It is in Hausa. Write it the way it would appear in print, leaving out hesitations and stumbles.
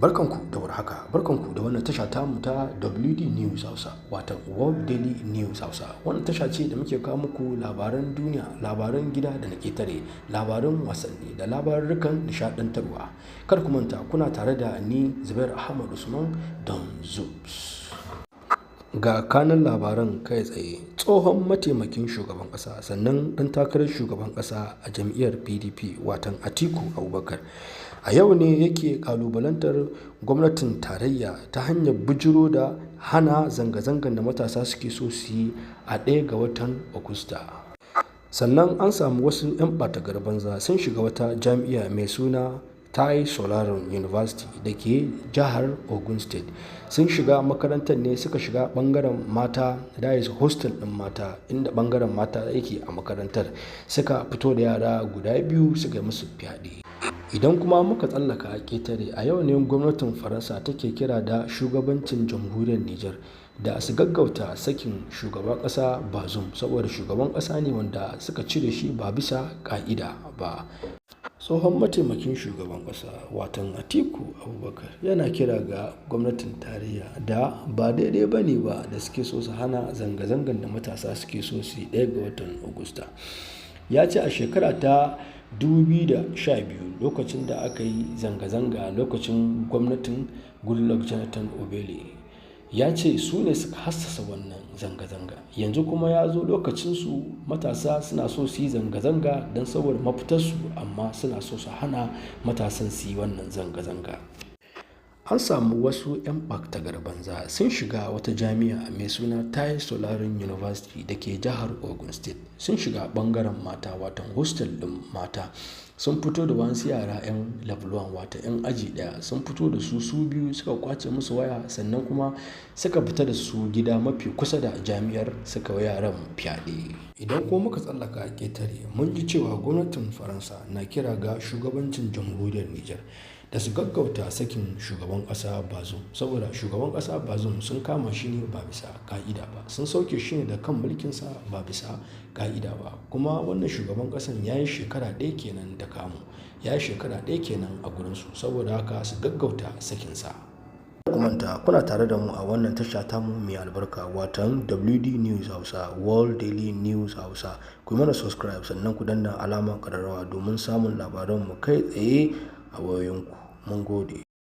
Barkanku da warhaka, barkanku da wannan tasha tamu ta WD News Hausa, wato World Daily News Hausa. Wannan tasha ce da muke kawo muku labaran duniya, labaran gida da na ƙetare, labaran wasanni da labarurrukan nishaɗantarwa. Kar ku manta, kuna tare da ni, Zubair Ahmad Usman Don Zubs. Ga kanun labaran kai tsaye: tsohon mataimakin shugaban ƙasa, sannan ɗan takarar shugaban ƙasa a jam'iyyar PDP, watan Atiku Abubakar, a yau ne yake kalubalantar gwamnatin tarayya ta hanyar bijiro da hana zanga-zangar da matasa suke so su yi a 1 ga watan Agusta. Sannan an samu wasu 'yan ɓata banza sun shiga wata jami'a mai suna Tai Solarin University da ke jihar Ogun State. Sun shiga makarantar ne, suka shiga bangaren mata, that is hostel din mata, inda bangaren mata yake a makarantar, suka fito da yara guda biyu, suka yi musu fyaɗe. Idan kuma muka tsallaka ƙetare, a yau ne gwamnatin Faransa take kira da shugabancin Jamhuriyar Niger da su gaggauta sakin shugaban ƙasa Bazoum, saboda shugaban ƙasa ne wanda suka cire shi ba bisa ƙa'ida ba. Tsohon mataimakin shugaban ƙasa, watan Atiku Abubakar, yana kira ga gwamnatin tarayya da ba daidai ba ne ba da suke so su hana zanga-zangar da matasa suke so su yi 1 ga watan Agusta. Ya ce a shekara ta 2012, lokacin da aka yi zanga-zanga lokacin gwamnatin Goodluck Jonathan Ebele, ya ce su ne suka hassasa wannan zanga-zanga. Yanzu kuma ya zo lokacinsu, matasa suna so su yi zanga-zanga don saboda mafitarsu, amma suna so su hana matasan su yi wannan zanga-zanga. An samu wasu 'yan ɓata banza sun shiga wata jami'a mai suna Tai Solarin University da ke jihar Ogun State. Sun shiga bangaren mata, watan hostel ɗin mata. Sun fito da wasu yara 'yan level 1, wata 'yan aji ɗaya. Sun fito da su su biyu, suka kwace musu waya, sannan kuma suka fita da su gida mafi kusa da jami'ar, suka wa yaran fyaɗe. Idan kuma muka tsallaka ƙetare, mun ji cewa gwamnatin Faransa na kira ga shugabancin Jamhuriyar Nijar da su gaggauta sakin shugaban ƙasa Bazoum, saboda shugaban ƙasa Bazoum sun kama shi ne ba bisa ka'ida ba, sun sauke shi ne da kan mulkinsa ba bisa ka'ida ba. Kuma wannan shugaban ƙasan ya yi shekara 1 kenan da kamu, ya yi shekara 1 kenan a gurinsu. Saboda haka su gaggauta sakinsa. Ku manta, kuna tare da mu a wannan tasha tamu mai albarka, watan WD News Hausa, World Daily News Hausa. Ku yi mana subscribe, sannan ku danna alamar ƙararrawa domin samun labaranmu kai tsaye a wayoyinku. Mun gode.